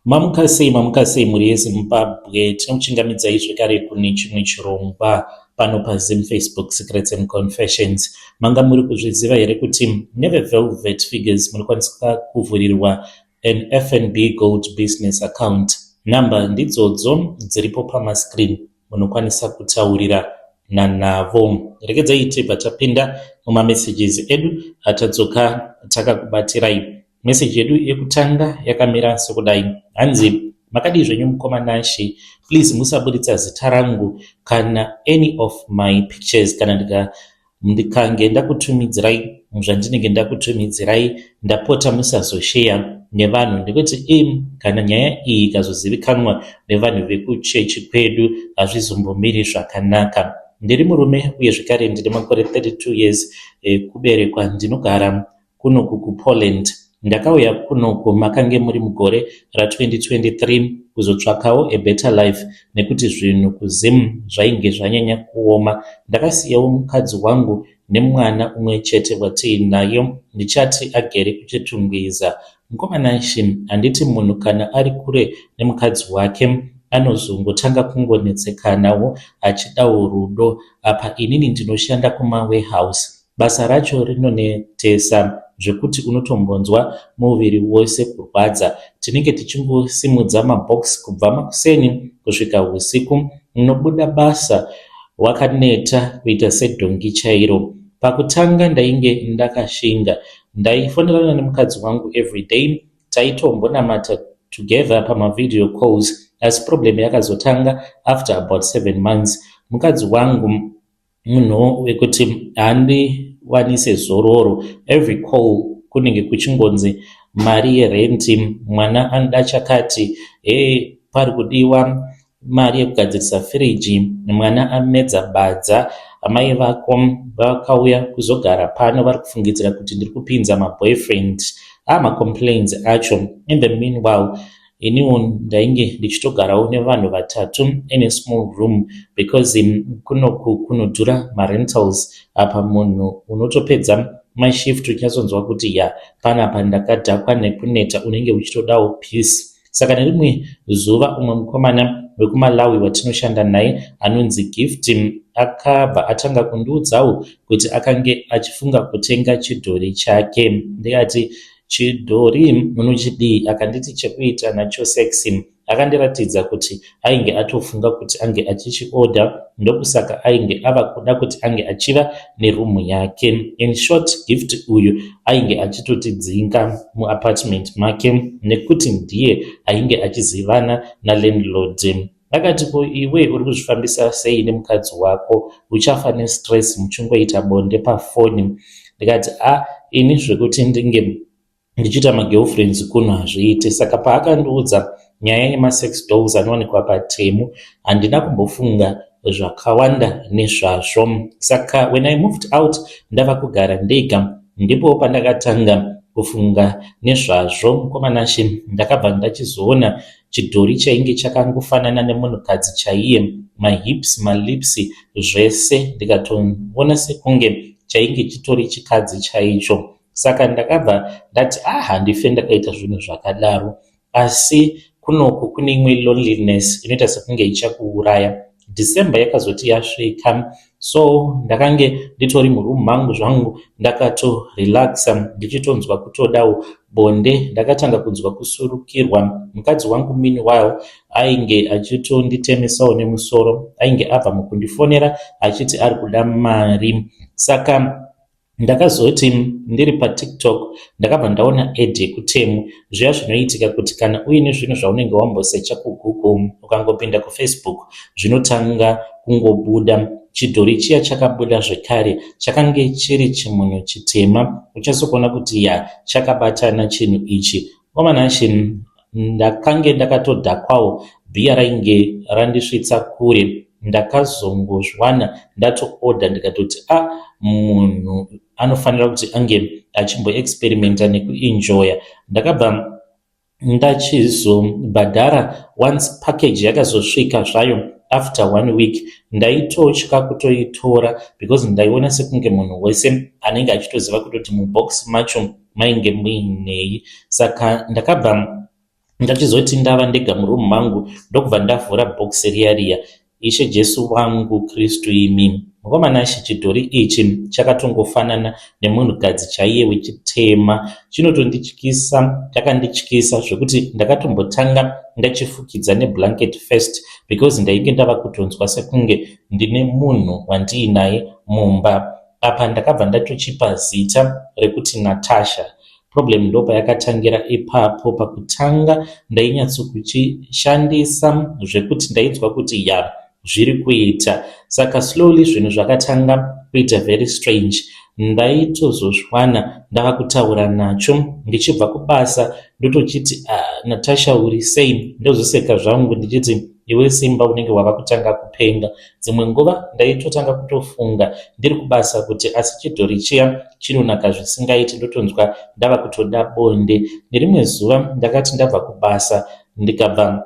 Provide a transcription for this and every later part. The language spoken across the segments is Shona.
Mamuka sei, mamuka sei mhuri yeZimbabwe. Tinokuchingamidzai zvekare kune chimwe chirongwa pano paZim Facebook Secrets and Confessions. Manga muri kuzviziva here kuti neveVelvet Figures munokwanisa kuvhurirwa an FNB Gold Business Account? Nhamba ndidzodzo dziripo pamascreen, munokwanisa kutaurira nanavo. Regedzai tibva tapinda mumamessages edu atadzoka takakubatirai. Meseji yedu yekutanga yakamira sekudai. Hanzi, makadii zvenyu mukoma Nashe, please musaburitsa zita rangu kana any of my pictures kana ndikange ndakutumidzirai zvandinenge ndakutumidzirai, ndapota musazosheya nevanhu nekuti im kana nyaya iyi ikazozivikanwa nevanhu vekuchechi kwedu hazvizombomiri zvakanaka. Ndiri murume uye zvekare ndine makore 32 years ekuberekwa, ndinogara kunoku kuPoland. Ndakauya kunoku makange muri mugore ra2023 kuzotsvakawo a better life nekuti zvinhu kuZim zvainge zvanyanya kuoma. Ndakasiyawo mukadzi wangu nemwana umwe chete watiinaye, ndichati agere kuChitungwiza. Mukoma Nashe, handiti munhu kana ari kure nemukadzi wake anozongotanga kungonetsekanawo achidawo rudo. Apa inini ndinoshanda kumawarehouse. Basa racho rinonetesa zvekuti unotombonzwa muviri wose kurwadza. Tinenge tichingosimudza mabhokisi kubva makuseni kusvika usiku. Unobuda basa wakaneta kuita sedhongi chairo. Pakutanga ndainge ndakashinga. Ndaifonerana nemukadzi wangu everyday, taitombonamata together pamavideo calls, asi problem yakazotanga after about 7 months. Mukadzi wangu munhu wekuti haandiwanise zororo. Every call kunenge kuchingonzi mari yerenti, mwana anoda chakati, hee pari kudiwa mari yekugadzirisa firiji, mwana amedza badza, amai vako vakauya kuzogara pano vari kufungidzira kuti ndiri kupinza maboyfriend. Macomplaints acho. In the meanwhile, iniwo ndainge ndichitogarawo nevanhu vatatu in a small room because kunoku kunodhura marentals. Apa munhu unotopedza mashift uchinyatsonzwa kuti ya, panapa ndakadhakwa nekuneta, unenge uchitodawo peace. Saka nerimwe zuva umwe mukomana wekuMalawi watinoshanda naye anonzi Gift akabva atanga kundiudzawo kuti akange achifunga kutenga chidhori chake. Ndikati, chidhori unochidii? Akanditi chekuita nacho sex. Akandiratidza kuti ainge atofunga kuti ange achichiodha, ndokusaka ainge ava kuda kuti ange achiva nerumu yake. In short, Gift uyu ainge achitotidzinga muapartment make nekuti ndiye ainge achizivana nalandlord. Akati, ko iwe uri kuzvifambisa sei nemukadzi wako? Uchafa nestress muchingoita bonde pafoni. Ndikati, a, ini zvekuti ndinge ndichiita magirlfriends kuno hazviite. Saka paakandiudza nyaya yemasex dolls anowanikwa paTemu, handina kumbofunga zvakawanda nezvazvo. Saka when I moved out ndava kugara ndega, ndipo pandakatanga kufunga nezvazvo. Mukoma Nashe, ndakabva ndachizoona chidhori chainge chakangofanana nemunhukadzi chaiye, mahips, malips, zvese, ndikatoona sekunge chainge chitori chikadzi chaicho. Saka ndakabva ndati, ah, handife ndakaita zvinhu zvakadaro. Asi kunoku kune imwe loneliness inoita sekunge ichakuuraya. December yakazoti yasvika, so ndakange nditori murumu mangu zvangu ndakatorelaxa, ndichitonzwa kutodawo bonde. Ndakatanga kunzwa kusurukirwa. Mukadzi wangu meanwhile ainge achitonditemesawo nemusoro, ainge abva mukundifonera achiti ari kuda mari. Saka ndakazoti ndiri paTikTok ndakabva ndaona ad yekuTemu. Zviya zvinoitika kuti kana uine zvinhu zvaunenge wambosecha kuGoogle, ukangopinda kuFacebook zvinotanga kungobuda. Chidhori chiya chakabuda zvekare, chakange chiri chimunhu chitema, uchazokuona kuti ya, chakabatana chinhu ichi. Mukoma Nashe, ndakange ndakatodhakwawo, bhiya rainge randisvitsa kure. Ndakazongozviwana ndatoodha, ndikatoti, a, munhu anofanira kuti ange achimboexperimenta nekuenjoya. Ndakabva ndachizobhadhara. Once package yakazosvika zvayo after one week, ndaitotya kutoitora because ndaiona sekunge munhu wese anenge achitoziva kutoti mubox macho mainge muinei. Saka ndakabva Ndachizoti ndava ndega muroom mangu ndokubva ndavhura box riya riya. Ishe Jesu wangu Kristu imi. Mukomana Ishe chidhori ichi chakatongofanana nemunhukadzi chaiye wechitema. Chinotondityisa, chakandityisa zvekuti ndakatombotanga ndachifukidza neblanket first because ndainge ndava kutonzwa sekunge ndine munhu wandiinaye mumba. Apa ndakabva ndatochipa zita rekuti Natasha. Problem ndopayakatangira ipapo. Pakutanga ndainyatsokuchishandisa zvekuti ndainzwa kuti ya, zviri kuita. Saka slowly zvinhu zvakatanga kuita very strange. Ndaitozozwana ndava kutaura nacho ndichibva kubasa ndotochiti, "Ah, Natasha, uri sei?" Ndozoseka zvangu ndichiti, "Iwe Simba, unenge wava kutanga kupenga." Dzimwe nguva ndaitotanga kutofunga ndiri kubasa kuti asi chidhori chiya chinonaka zvisingaiti, ndotonzwa ndava kutoda bonde. Nerimwe zuva ndakati ndabva kubasa ndikabva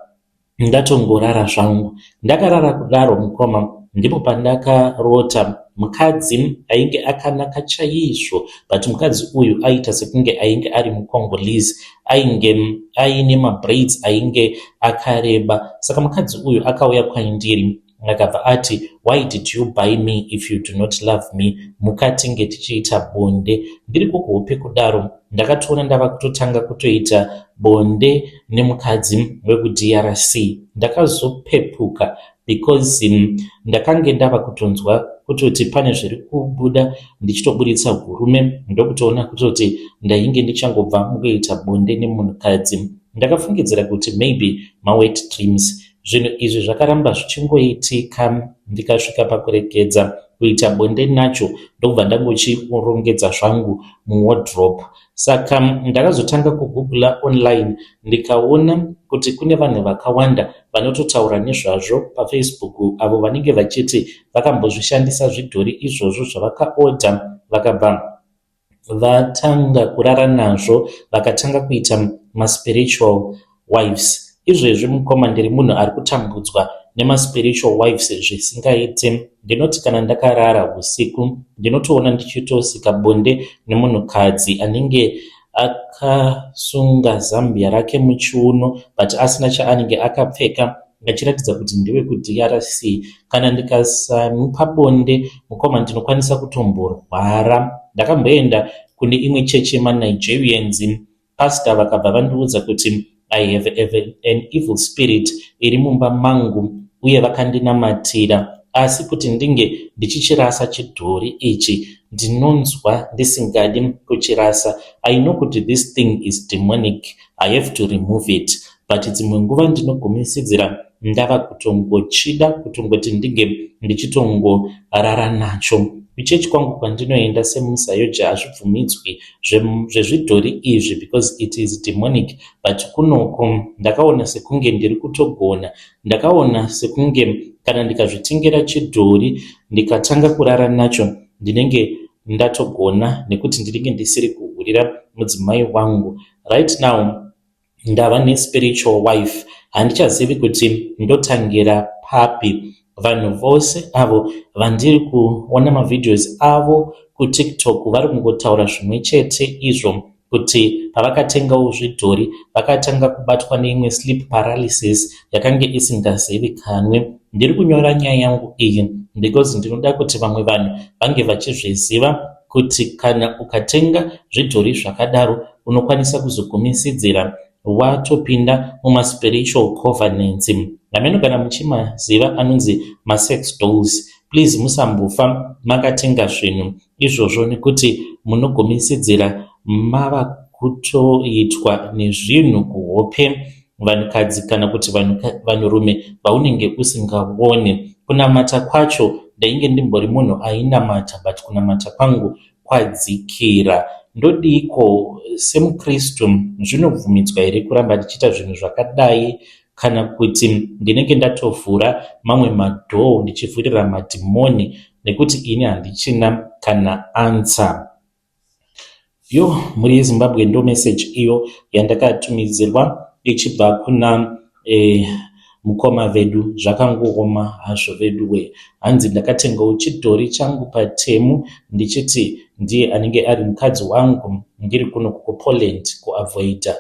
ndatongorara zvangu. Ndakarara kudaro mukoma, ndipo pandakarota mukadzi ainge akanaka chaizvo, but mukadzi uyu aiita sekunge ainge ari muCongolese, ainge aine mabraids ainge akareba. Saka mukadzi uyu akauya kwandiri akabva ati, "Why did you buy me if you do not love me?" Mukatinge tichiita bonde ndiri kuhope kudaro, ndakatoona ndava kutotanga kutoita bonde nemukadzi wekuDRC. Ndakazopepuka because ndakange ndava kutonzwa kutoti pane zviri kubuda, ndichitoburitsa hurume, ndokutoona kutoti ndainge ndichangobva mukuita bonde nemunhukadzi. Ndakafungidzira kuti maybe mawet dreams. Zvinhu izvi zvakaramba zvichingoitika, ndikasvika pakuregedza kuita bonde nacho, ndokubva ndangochirongedza zvangu muwardrobe. Saka ndakazotanga kugoogla online, ndikaona kuti kune vanhu vakawanda vanototaura nezvazvo paFacebook, avo vanenge vachiti vakambozvishandisa zvidhori izvozvo zvavakaodha, vakabva vatanga kurara nazvo, vakatanga kuita maspiritual wives. Izvezvi mukoma, ndiri munhu ari kutambudzwa nemaspiritual wives zvisingaiti. Ndinoti kana ndakarara usiku, ndinotoona ndichitosika bonde nemunhukadzi anenge akasunga zambia rake muchiuno but asina chaanenge akapfeka, achiratidza kuti ndewekuDRC. Kana ndikasamupa bonde mukoma, ndinokwanisa kutomborwara. Ndakamboenda kune imwe chechi yemaNigerians, pastor vakabva vandiudza kuti I have an evil spirit iri mumba mangu, uye vakandinamatira. Asi kuti ndinge ndichichirasa chidhori ichi, ndinonzwa ndisingadi kuchirasa. I know kuti this thing is demonic, I have to remove it, but dzimwe nguva ndinogumisidzira ndava kutongochida kutongoti ndinge ndichitongorara nacho. Kuchechi kwangu kwandinoenda semuZAOGA hazvibvumidzwi zvezvidhori izvi because it is demonic, but kunoko ndakaona sekunge ndiri kutogona. Ndakaona sekunge kana ndikazvitengera chidhori ndikatanga kurara nacho, ndinenge ndatogona nekuti ndinenge ndisiri kuhurira mudzimai wangu. Right now ndava nespiritual wife, handichazivi kuti ndotangira papi. Vanhu vose avo vandiri kuona mavideos avo kuTikTok vari kungotaura zvimwe chete izvo, kuti pavakatengawo zvidhori vakatanga kubatwa neimwe sleep paralysis yakange isingazivikanwi. Ndiri kunyora nyaya yangu iyi because ndinoda kuti vamwe vanhu vange vachizviziva kuti kana ukatenga zvidhori zvakadaro, unokwanisa kuzogumisidzira watopinda mumaspiritual covenants. Hameno kana muchimaziva anonzi masex dolls. Please musambofa makatenga zvinhu izvozvo nekuti munogumisidzira mava kutoitwa nezvinhu kuhope, vanhukadzi kana kuti vanhurume vaunenge usingaoni. Kunamata kwacho, ndainge ndimbori munhu ainamata, but kunamata kwangu kwadzikira. Ndodiko semuKristu? Zvinobvumidzwa here kuramba ndichiita zvinhu zvakadai, kana kuti ndinenge ndatovhura mamwe madoor ndichivhurira madhimoni, nekuti ini handichina kana answer? Yo, mhuri yeZimbabwe, ndo message iyo yandakatumidzirwa ichibva kuna mukoma vedu. Zvakangooma hazvo veduwe. Hanzi ndakatengawo chidhori changu paTemu ndichiti ndiye anenge ari mukadzi wangu ndiri kuno kuPoland, kuavoida.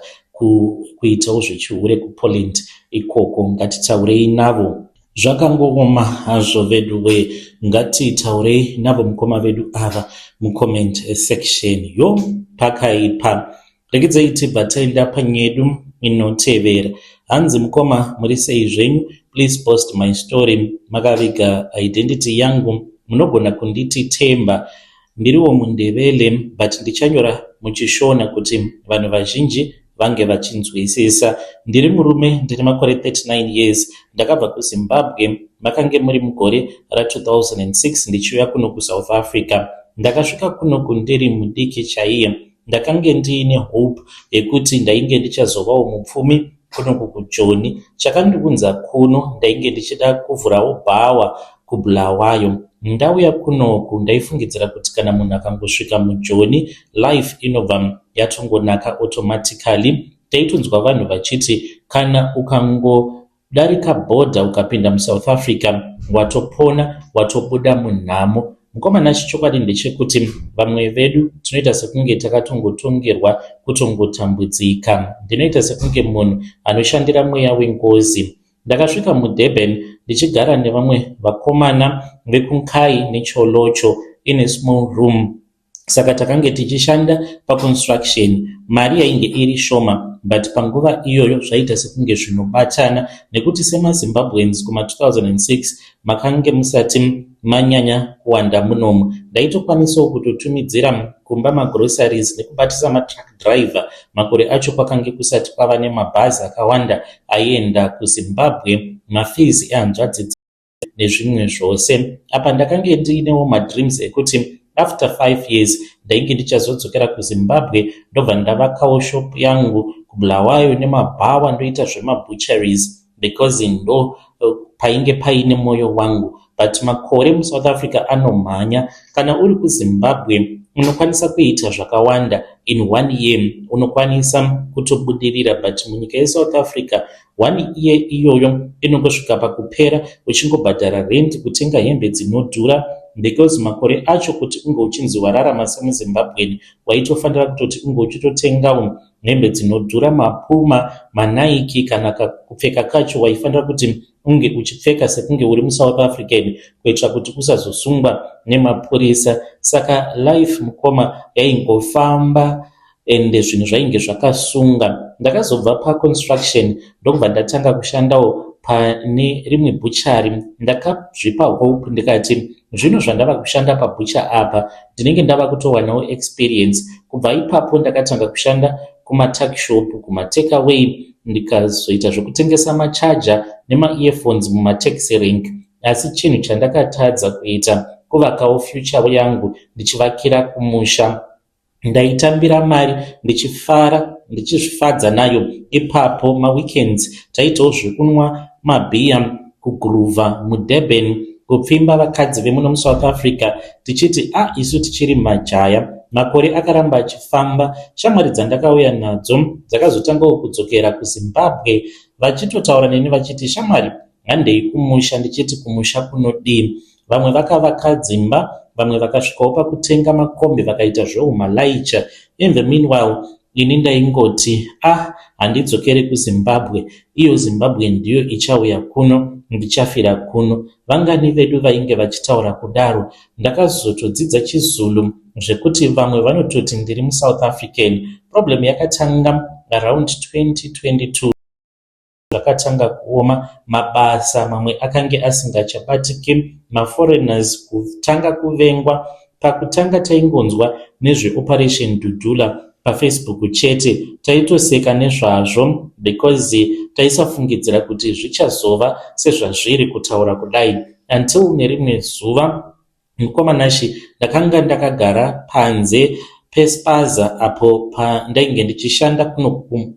Kuitawo zvechihure kuPoland ikoko. Ngatitaurei navo. Zvakangooma hazvo veduwe. Ngatitaurei navo mukoma vedu ava mucomment section. Yo, pakaipa. Regedzai tibva taenda panyedu inotevera. Hanzi, "Mukoma, muri sei zvenyu? Please post my story makaviga identity yangu. Munogona kunditi Temba. Ndiriwo muNdebele, but ndichanyora muchiShona kuti vanhu vazhinji vange vachinzwisisa. Ndiri murume, ndine makore 39 years. Ndakabva kuZimbabwe makange muri mugore ra2006 ndichiuya kuno kuSouth Africa. Ndakasvika kunoku ndiri mudiki chaiye. Ndakange ndiine hope yekuti ndainge ndichazovawo mupfumi kunoku kuJoni. Chakandiunza kuno, ndainge ndichida kuvhurawo bhawa kuBulawayo. Ndauya kunoku, ndaifungidzira kuti kana munhu akangosvika muJoni, life inobva yatongonaka automatically. Taitonzwa vanhu vachiti kana ukangodarika bhodha ukapinda muSouth Africa, watopona, watobuda munhamo. Mukomana, chichokwadi ndechekuti vamwe vedu tinoita sekunge takatongotongerwa kutongotambudzika. Ndinoita sekunge munhu anoshandira mweya wengozi. Ndakasvika muDurban ndichigara nevamwe vakomana vekuNkai neCholocho in a small room. Saka takange tichishanda paconstruction. Mari yainge iri shoma, but panguva iyoyo zvaita sekunge zvinobatana, nekuti semaZimbabweans kuma2006 makange musati manyanya kuwanda munomu. Ndaitokwanisawo kutotumidzira kumba magroceries nekubatisa matruck driver. Makore acho kwakange kusati kwava nemabhazi akawanda aienda kuZimbabwe, mafees ehanzvadzi nezvimwe zvose. Apa ndakange ndiinewo madreams ekuti after 5 years ndainge ndichazodzokera kuZimbabwe, ndobva ndavakawo shop yangu kuBulawayo nemabhawa, ndoita zvemabutcheries, because ndo painge paine mwoyo wangu. But makore muSouth Africa anomhanya. Kana uri kuZimbabwe unokwanisa kuita zvakawanda in one year, unokwanisa kutobudirira, but munyika yeSouth Africa one year iyoyo inongosvika pakupera uchingobhadhara rent, kutenga hembe dzinodhura, because makore acho kuti unge uchinzi wararama semuZimbabweni, waitofanira kutoti unge uchitotengawo hembe dzinodhura, maPuma, maNike. Kana kupfeka kacho waifanira kuti unge uchipfeka sekunge uri muSouth African, kuitira kuti usazosungwa nemapurisa. Saka life, mukoma, yaingofamba ende zvinhu zvainge zvakasunga. Ndakazobva paconstruction, ndokubva ndatanga kushandawo pane rimwe butchery. Ndakazvipa hope, ndikati zvino zvandava kushanda pabutcher apa, ndinenge ndava kutowanawo experience. Kubva ipapo ndakatanga kushanda kumatuckshop, kumatakeaway, ndikazoita zvekutengesa macharger nemaearphones mumataxi rank. Asi chinhu chandakatadza kuita kuvakawo future yangu ndichivakira kumusha. Ndaitambira mari ndichifara, ndichizvifadza nayo ipapo. Maweekends taitawo zvekunwa mabhiya, kugroova muDurban, kupfimba vakadzi vemuno muSouth Africa, tichiti a isu tichiri majaya. Makore akaramba achifamba. Shamwari dzandakauya nadzo dzakazotangawo kudzokera kuZimbabwe, vachitotaura neni vachiti, "Shamwari, handei kumusha." Ndichiti, "Kumusha kunodii?" Vamwe vakavaka dzimba, vamwe vakasvikawo pakutenga makombi, vakaita zveumalaicha. In the meanwhile, ini ndaingoti, "Ah, handidzokere kuZimbabwe. Iyo Zimbabwe ndiyo ichauya kuno, ndichafira kuno." Vangani vedu vainge vachitaura kudaro? Ndakazotodzidza chiZulu zvekuti vamwe vanototi ndiri muSouth African. Problem yakatanga around 2022. Zvakatanga kuoma, mabasa mamwe akange asingachabatiki, maforeigners kutanga kuvengwa. Pakutanga taingonzwa nezveOperation Dudula paFacebook chete. Taitoseka nezvazvo because taisafungidzira kuti zvichazova sezvazviri kutaura kudai, until nerimwe zuva, mukoma Nashi, ndakanga ndakagara panze pespaza apo pandainge ndichishanda kuno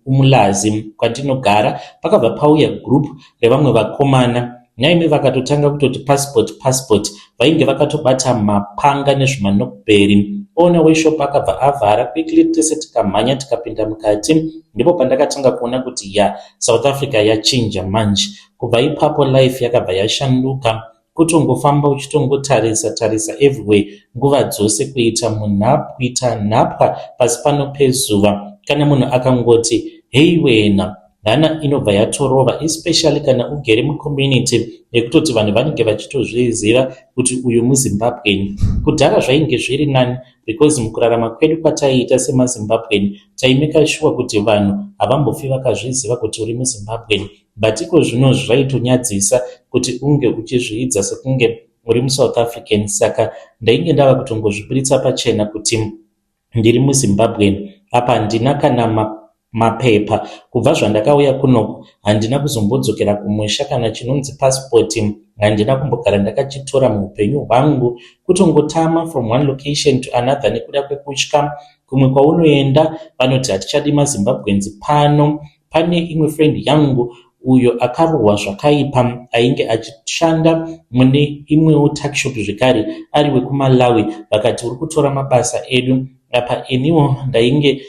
kuMulazi kwandinogara. Pakabva pauya group revamwe vakomana naimi, vakatotanga kutoti, "Passport, passport." Vainge vakatobata mapanga nezvimanokbheri. Owner weshop akabva avhara quickly. Tese tikamhanya, tikapinda mukati. Ndipo pandakatanga kuona kuti ya, South Africa yachinja manje. Kubva ipapo life yakabva yashanduka, kutongofamba uchitongotarisa tarisa everywhere nguva dzose, kuita nhapwa pasi pano pezuva. Kana munhu akangoti Hei wena, hana inobva yatorova, especially kana ugere mucommunity yekutoti vanhu vanenge vachitozviziva kuti uyu muZimbabwean. Kudhara zvainge zviri nani because mukurarama kwedu kwataiita semaZimbabwean, taimeka sure kuti vanhu havambofi vakazviziva kuti uri muZimbabwean, but iko zvino zvaitonyadzisa kuti unge uchizviidza sekunge uri muSouth African. Saka ndainge ndava kutongozviburitsa pachena kuti ndiri muZimbabwean. Apa handina kana mapepa. Kubva zvandakauya kunoku handina kuzombodzokera kumusha. Kana chinonzi pasipoti handina kumbogara ndakachitora muupenyu hwangu. Kutongotama from one location to another nekuda kwekutya. Kumwe kwaunoenda vanoti hatichadi maZimbabweans pano. Pane imwe friend yangu uyo akarohwa zvakaipa, ainge achishanda mune imwewo tuckshop zvekare, ari wekuMalawi. Vakati uri kutora mabasa edu. Apa iniwo ndainge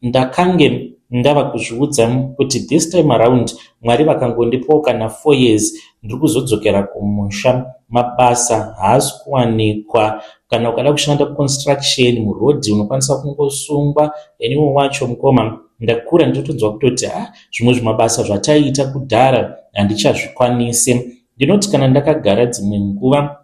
ndakange ndava kuzviudza kuti this time around, Mwari vakangondipawo kana 4 years, ndiri kuzodzokera kumusha. Mabasa haasi kuwanikwa. Kana ukada kushanda kuconstruction, murodhi, unokwanisa kungosungwa. Iniwo wacho, mukoma, ndakura ndinotonzwa kutoti ha, zvimwe zvimabasa zvataiita kudhara handichazvikwanisi. Ndinoti kana ndakagara dzimwe nguva,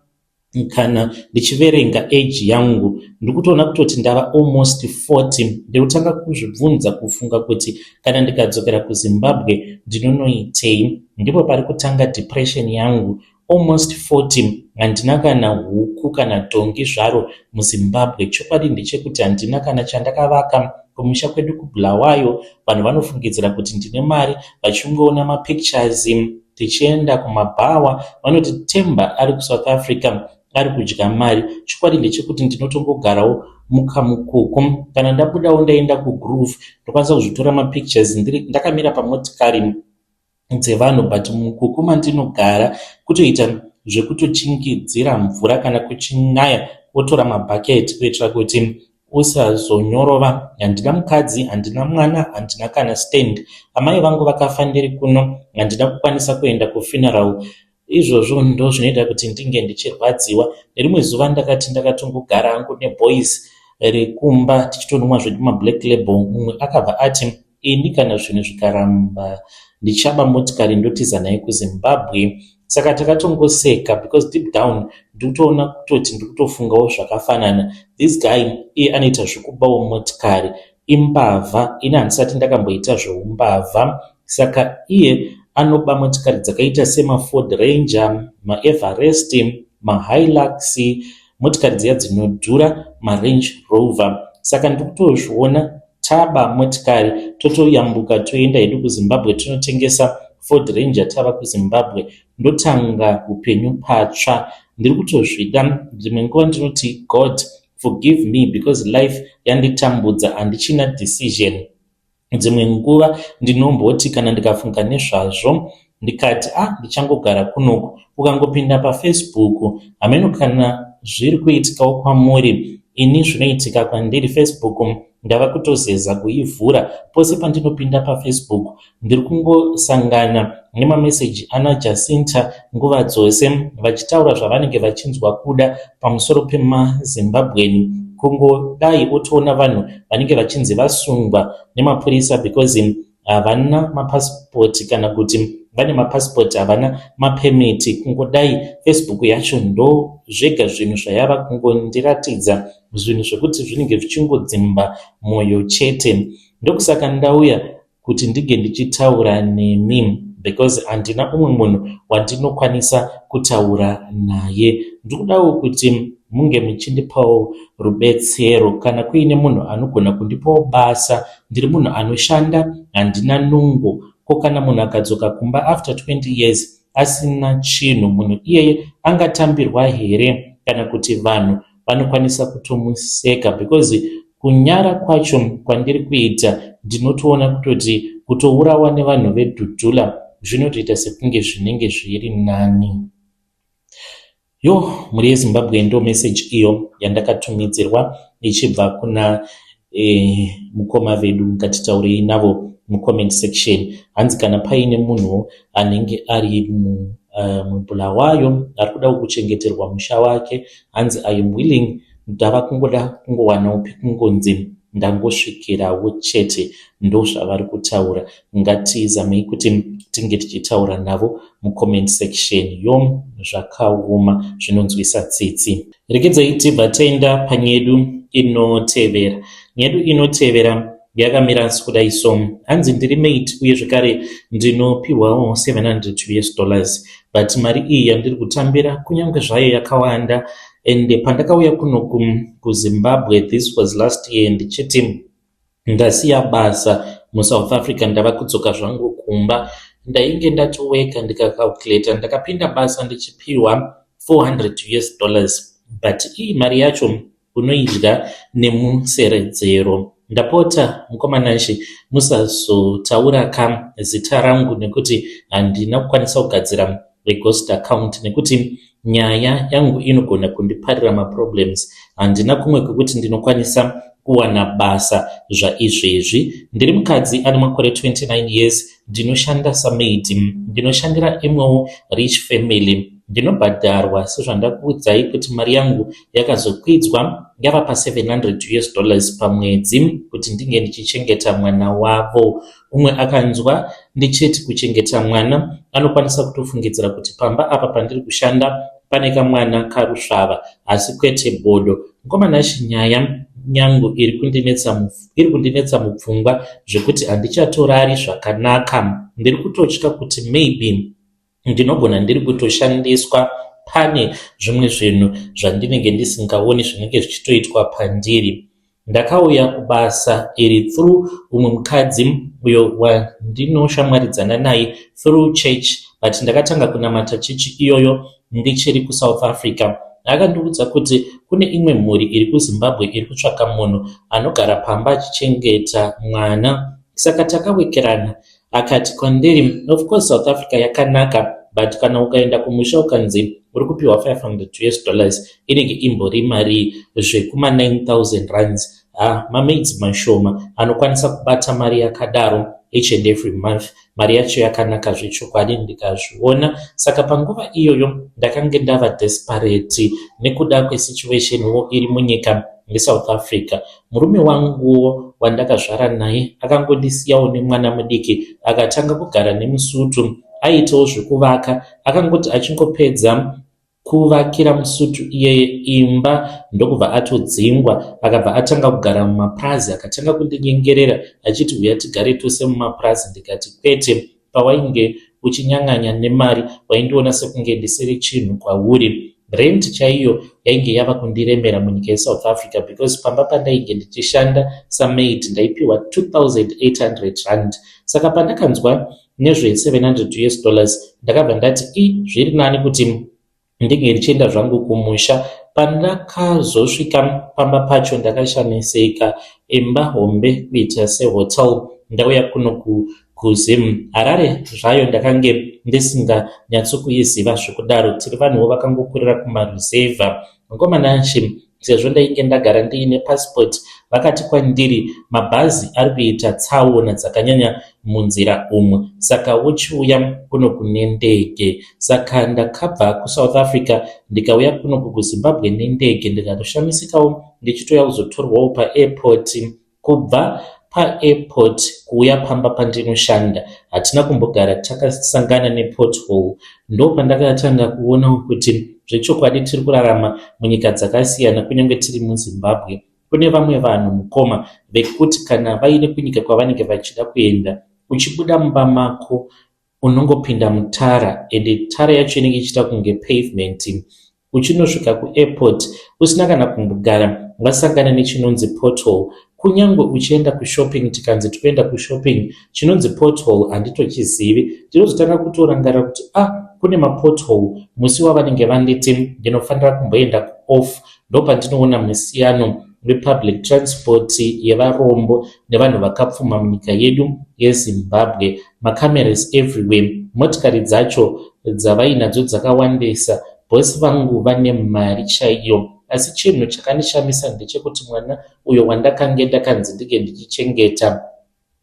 kana ndichiverenga age yangu, ndiri kutoona kutoti ndava almost 40. Ndiri kutanga kuzvibvunza, kufunga kuti kana ndikadzokera kuZimbabwe ndinonoitei. Ndipo pari kutanga depression yangu. Almost 40, handina kana huku kana dhongi zvaro muZimbabwe. Chokwadi ndechekuti handina kana chandakavaka kumusha kwedu kuBulawayo. Vanhu vanofungidzira kuti ndine mari vachingoona mapictures tichienda kumabhawa. Vanoti Temba ari kuSouth Africa, ari kudya mari. Chokwadi ndechekuti ndinotongogarawo mukamukuku. Kana ndabudawo ndaenda kuGrove, ndokwanisa kuzvitora mapictures ndakamira pamotikari dzevanhu, but mukuku mandinogara kutoita zvekutochingidzira mvura. Kana kuchinaya wotora mabhaketi kuitira kuti usazonyorova. Handina mukadzi, handina mwana, handina kana stand. Amai vangu vakafa ndiri kuno, handina kukwanisa kuenda kufuneral. Izvozvo ndo zvinoita kuti ndinge ndichirwadziwa. Nerimwe zuva ndakati ndakatongogara hangu neboys rekumba tichitonwa zvedu maBlack Label, mumwe akabva ati, "Ini kana zvinhu zvikaramba ndichaba motikari ndotiza naye kuZimbabwe." Saka takatongoseka because deep down ndikutoona kutoti ndikutofungawo zvakafanana. This guy, iye anoita zvekubawo motikari, imbavha. Ini handisati ndakamboita zveumbavha. Saka iye anoba motikari dzakaita semaFord Ranger, maEverest, maHilux, motikari dziya dzinodhura, maRange Rover. Saka ndikutozviona taba motikari, totoyambuka, toenda hedu kuZimbabwe, tinotengesa Ford Ranger. Tava kuZimbabwe, ndotanga upenyu patsva. Ndiri kutozvida. Dzimwe nguva ndinoti, "God, forgive me," because life yanditambudza, handichina decision. Dzimwe nguva ndinomboti kana ndikafunga nezvazvo, ndikati, "A ah, ndichangogara kunoku." Ukangopinda paFacebook, hameno kana zviri kuitikawo kwamuri, ini zvinoitika kwandiri. Facebook ndava kutozeza kuivhura. Pose pandinopinda paFacebook ndiri kungosangana nemameseji ana Jacinta nguva dzose, vachitaura zvavanenge vachinzwa kuda pamusoro pemaZimbabwean. Kungodai otoona vanhu vanenge vachinzi vasungwa nemapurisa because havana mapasipoti, kana kuti vane mapasipoti havana mapemiti. Kungodai Facebook yacho ndo zvega zvinhu zvayava kungondiratidza, zvinhu zvekuti zvinenge zvichingodzimba mwoyo chete. Ndokusaka ndauya kuti ndinge ndichitaura nemi because handina umwe munhu wandinokwanisa kutaura naye. Ndikudawo kuti munge muchindipawo rubetsero kana kuine munhu anogona kundipawo basa. Ndiri munhu anoshanda, handina nungo. Ko kana munhu akadzoka kumba after 20 years asina chinhu, munhu iyeye angatambirwa here, kana kuti vanhu vanokwanisa kutomuseka? Because kunyara kwacho kwandiri kuita, ndinotoona kutoti kutourawa nevanhu vedhudhula zvinotoita sekunge zvinenge zviri nani. Yo, mhuri yeZimbabwe, ndo meseji iyo yandakatumidzirwa ichibva kuna mukoma vedu. Ngatitaurei navo mucomment section. Hanzi kana paine munhu anenge ari muBulawayo ari kuda kuchengeterwa musha wake, hanzi, "I am willing." Ndava kungoda kungowanawo pekungonzi Ndangosvikirawo chete, ndozvavari kutaura. Ngatizamei kuti tinge tichitaura navo mucomment section. Yo, zvakaoma, zvinonzwisa tsitsi. Regedzai tibva taenda panyedu inotevera. Nyedu inotevera yakamira kudai so. Hanzi ndiri maid uye zvekare ndinopiwawo 700 US dollars, but mari iyi yandiri kutambira, kunyange zvayo yakawanda, ende pandakauya kuno kuZimbabwe, this was last year, ndichiti ndasiya basa muSouth Africa, ndava kudzoka zvangu kumba, ndainge ndatoweka ndikacalculata. Ndakapinda basa ndichipiwa 400 US dollars, but iyi mari yacho unoidya nemuseredzero. Ndapota mukoma Nashe, musazotaura ka zita rangu nekuti handina kukwanisa kugadzira reghost account, nekuti nyaya yangu inogona kundiparira maproblems. Handina kumwe kwekuti ndinokwanisa kuwana basa zvaizvezvi. Ndiri mukadzi ane makore 29 years, ndinoshanda samaid, ndinoshandira imwewo rich family. Ndinobhadharwa sezvandakuudzai kuti mari yangu yakazokwidzwa yava pa700 US dollars pamwedzi kuti ndinge ndichichengeta mwana wavo. Umwe akanzwa ndichiti kuchengeta mwana anokwanisa kutofungidzira kuti pamba apa pandiri kushanda pane kamwana karusvava, asi kwete, bodo. Mukoma Nashe, nyaya yangu iri kundinetsa mupfungwa zvekuti handichatorari zvakanaka. Ndiri kutotya kuti maybe ndinogona ndiri kutoshandiswa pane zvimwe zvinhu zvandinenge ndisingaoni zvinenge zvichitoitwa pandiri. Ndakauya kubasa iri through umwe mukadzi uyo wandinoshamwaridzana naye through church, but ndakatanga kunamata chechi iyoyo ndichiri kuSouth Africa. Akandiudza kuti kune imwe mhuri iri kuZimbabwe iri kutsvaka munhu anogara pamba achichengeta mwana, saka takawekerana. Akati kwandiri, "Of course South Africa yakanaka, but kana ukaenda kumusha ukanzi uri kupiwa 500 US dollars, inenge imbori mari zvekuma 9000 rands. Ha, mamaids mashoma anokwanisa kubata mari yakadaro each and every month." Mari yacho yakanaka zvechokwadi, ndikazviona. Saka panguva iyoyo ndakange ndava desperate nekuda kwesituationwo iri munyika yeSouth Africa. Murume wanguwo wandakazvara naye akangondisiyawo nemwana mudiki, akatanga kugara nemusutu. Aitawo zvekuvaka. Akangoti achingopedza kuvakira musutu iyeye imba, ndokubva atodzingwa, akabva atanga kugara mumapurazi. Akatanga kundinyengerera achiti, "Uya tigare tose mumapurazi." Ndikati, "Kwete, pawainge uchinyang'anya nemari waindiona sekunge ndisiri chinhu kwauri." Rent chaiyo yainge yava kundiremera munyika yeSouth Africa, because pamba pandainge ndichishanda samaid ndaipiwa 2800 rand. Saka pandakanzwa nezve700 US dollars, ndakabva ndati, "I, zviri nani kuti ndinge ndichienda zvangu kumusha." Pandakazosvika pamba pacho ndakashamisika, imba hombe kuita sehotel. Ndauya kuno kuZim, Harare zvayo ndakange ndisinganyatsokuiziva zvekudaro. Tiri vanhuwo vakangokurira kumaruzevha. Mukoma Nashe, sezvo ndainge ndagara ndiine passport, vakati kwandiri mabhazi ari kuita tsaona dzakanyanya munzira umu, saka wochiuya kuno kune ndege. Saka ndakabva kuSouth Africa ndikauya kuno kuZimbabwe nendege. Ndikatoshamisikawo ndichitouya kuzotorwawo paairport. Kubva paairport kuuya pamba pandinoshanda hatina kumbogara takasangana nepothole. Ndo pandakatanga kuonawo kuti zvechokwadi tiri kurarama munyika dzakasiyana kunyange tiri muZimbabwe. Kune vamwe vanhu, mukoma, vekuti kana vaine kunyika kwavanenge vachida kuenda, uchibuda mumba mako unongopinda mutara, ende tara yacho inenge ichiita kunge pavement. Uchinosvika kuairport usina kana kumbogara wasangana nechinonzi pothole. Kunyange uchienda kushopping, tikanzi tikuenda kushopping, chinonzi pothole handitochizivi. Ndinozotanga kutorangarira kuti, ah, kune mapothole musi wavanenge vanditi ndinofanira kumboenda kuoff. Ndopandinoona musiyano wepublic transport yevarombo nevanhu vakapfuma munyika yedu yeZimbabwe. Macameras everywhere, motikari dzacho dzavainadzo dzakawandisa. Bhosi vangu vane mari chaiyo, asi chinhu chakandishamisa ndechekuti mwana uyo wandakange ndakanzi ndinge ndichichengeta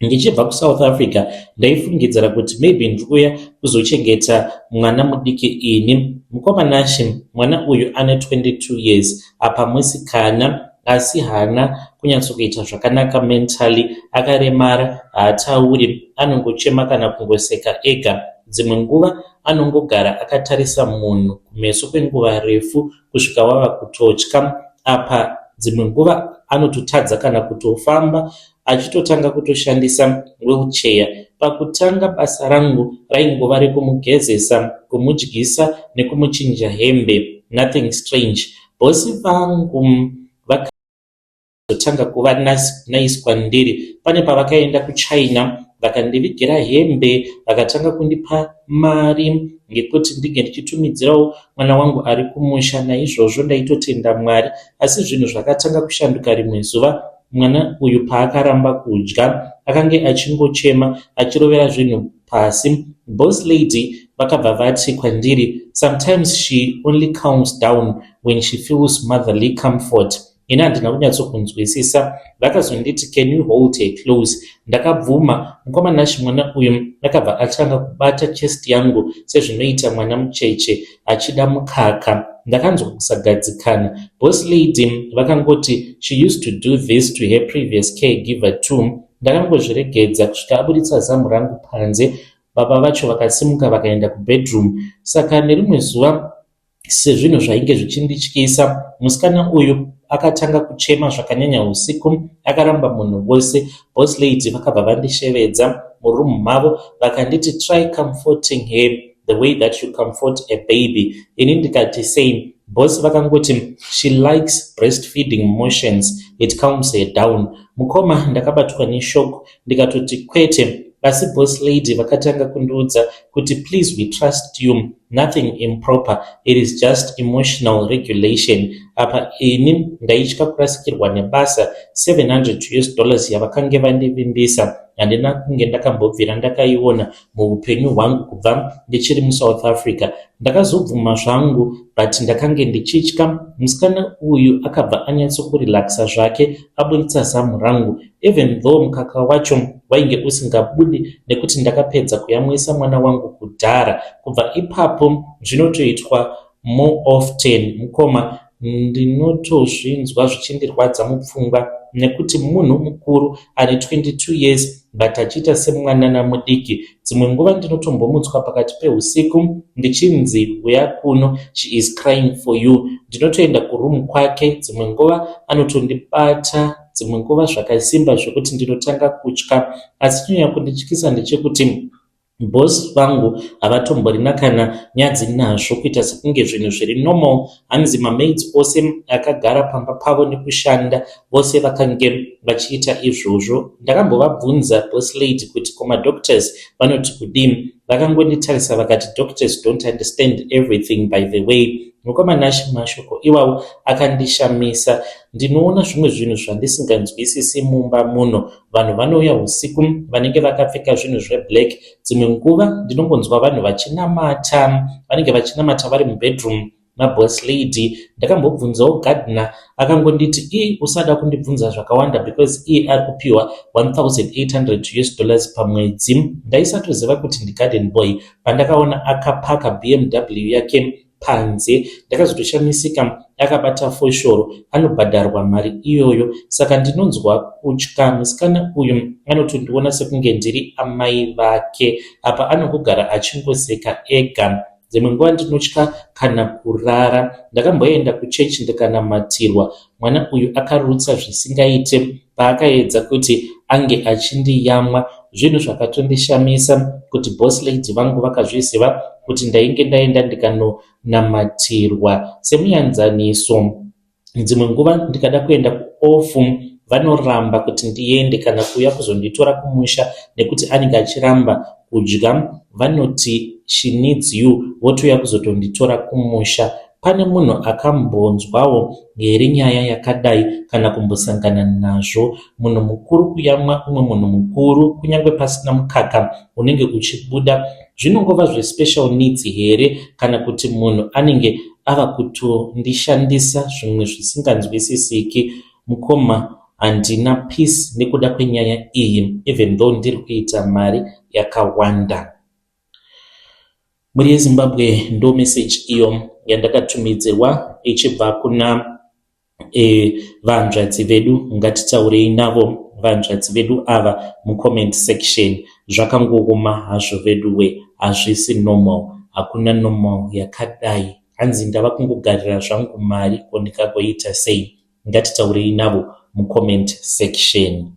ndichibva kuSouth Africa, ndaifungidzira kuti maybe ndiri kuuya kuzochengeta mwana mudiki ini. Mukoma Nashe, mwana uyu ane 22 years, apa musikana. asi haana kunyatsokuita zvakanaka mentally, akaremara, haatauri, anongochema kana kungoseka ega. Dzimwe nguva anongogara akatarisa munhu kumeso kwenguva refu kusvika wava kutotya. Apa dzimwe nguva anototadza kana kutofamba achitotanga kutoshandisa wheelchair. Pakutanga basa rangu raingova rekumugezesa, kumudyisa nekumuchinja hembe, nothing strange. Bhosi vangu vakazotanga kuva nice kwandiri. Pane pavakaenda kuChina vakandivigira hembe, vakatanga kundipa mari ngekuti ndinge ndichitumidzirawo mwana wangu ari kumusha. Naizvozvo ndaitotenda Mwari. Asi zvinhu zvakatanga kushanduka rimwe zuva mwana uyu paakaramba kudya. Akange achingochema achirovera zvinhu pasi. Boss lady vakabva vati kwandiri, "Sometimes she only calms down when she feels motherly comfort." Ini handina kunyatsokunzwisisa. Vakazonditi, "Can you hold her close?" Ndakabvuma. Mukoma Nash, mwana uyu akabva atanga kubata chest yangu sezvinoita mwana mucheche achida mukaka. Ndakanzwa kusagadzikana. Boss lady vakangoti she used to do this to her previous caregiver too. Ndakangozviregedza kusvika abuditsa zamu rangu panze. Baba vacho vakasimuka vakaenda kubedroom. Saka nerimwe zuva, sezvinhu zvainge zvichindityisa, musikana uyu akatanga kuchema zvakanyanya usiku, akaramba munhu wose. Boss lady vakabva vandishevedza murumu mavo vakanditi, "Try comforting her the way that you comfort a baby." Ini ndikati, "Sei?" Boss vakangoti, "She likes breastfeeding motions, it calms her down." Mukoma, ndakabatwa neshock, ndikatoti kwete. Asi boss lady vakatanga kundiudza kuti, "Please, we trust you, nothing improper, it is just emotional regulation." Apa ini ndaitya kurasikirwa nebasa. 700 US dollars yavakange vandivimbisa handina kunge ndakambobvira ndakaiona muupenyu hwangu kubva ndichiri muSouth Africa. Ndakazobvuma zvangu, but ndakange ndichitya. Musikana uyu akabva anyatsokurelaxa zvake aburitsa zamu rangu, even though mukaka wacho wainge usingabudi nekuti ndakapedza kuyamwisa mwana wangu kudhara. Kubva ipapo zvinotoitwa more often. Mukoma, ndinotozvinzwa zvichindirwadza mupfungwa nekuti munhu mukuru ane 22 years but achiita semwanana mudiki. Dzimwe nguva ndinotombomutswa pakati peusiku ndichinzi, "Uya kuno, she is crying for you." Ndinotoenda kurumu kwake. Dzimwe nguva anotondibata, dzimwe nguva zvakasimba zvekuti ndinotanga kutya. Asi chinyanya kundityisa ndechekuti boss vangu havatomborina kana nyadzi nazvo, kuita sekunge zvinhu zviri normal. Hanzi mamaids ose akagara pamba pavo nekushanda vose vakange vachiita izvozvo. Ndakambovabvunza boss lady kuti kumadoctors vanoti kudini. Vakangonditarisa vakati, "Doctors don't understand everything." By the way, mukoma Nash, mashoko iwawo akandishamisa. Ndinoona zvimwe zvinhu zvandisinganzwisisi mumba muno. Vanhu vanouya usiku vanenge vakapfeka zvinhu zveblack. Dzimwe nguva ndinongonzwa vanhu vachinamata, vanenge vachinamata vari mubedroom maboss lady. Ndakambobvunzawo gardener, akangonditi, "Ii, usada kundibvunza zvakawanda," because iye ari kupiwa 1800 US dollars pamwedzi. Ndaisatoziva kuti ndigarden boy pandakaona akapaka BMW yake panze. Ndakazotoshamisika akabata foshoro. Anobhadharwa mari iyoyo. Saka ndinonzwa kutya. Musikana uyu anotondiona sekunge ndiri amai vake. Apa anongogara achingoseka ega. Dzimwe nguva ndinotya kana kurara. Ndakamboenda kuchechi ndikanamatirwa. Mwana uyu akarutsa zvisingaite paakaedza kuti ange achindiyamwa. Zvinhu zvakatondishamisa kuti boss lady vangu vakazviziva kuti ndainge ndaenda ndikanonamatirwa. Semuenzaniso, dzimwe nguva ndikada kuenda kuoff, vanoramba kuti ndiende kana kuuya kuzonditora kumusha nekuti anenge achiramba kudya. Vanoti, "She needs you," votouya kuzotonditora kumusha. Pane munhu akambonzwawo here nyaya yakadai kana kumbosangana nazvo? Munhu mukuru kuyamwa umwe munhu mukuru kunyange pasina mukaka unenge uchibuda, zvinongova zvespecial needs here kana kuti munhu anenge ava kutondishandisa zvimwe zvisinganzwisisiki? Mukoma, handina peace nekuda kwenyaya iyi, even though ndiri kuita mari yakawanda. Mhuri yeZimbabwe, ndo meseji iyo yandakatumidzirwa ichibva kuna Vanzvadzi vedu, ngatitaurei navo vanzvadzi vedu ava mucomment section. Zvakangooma hazvo veduwe, hazvisi normal, hakuna normal yakadai. Hanzi ndava kungogarira zvangu mari, ko ndikagoita sei? Ngatitaurei navo mucomment section.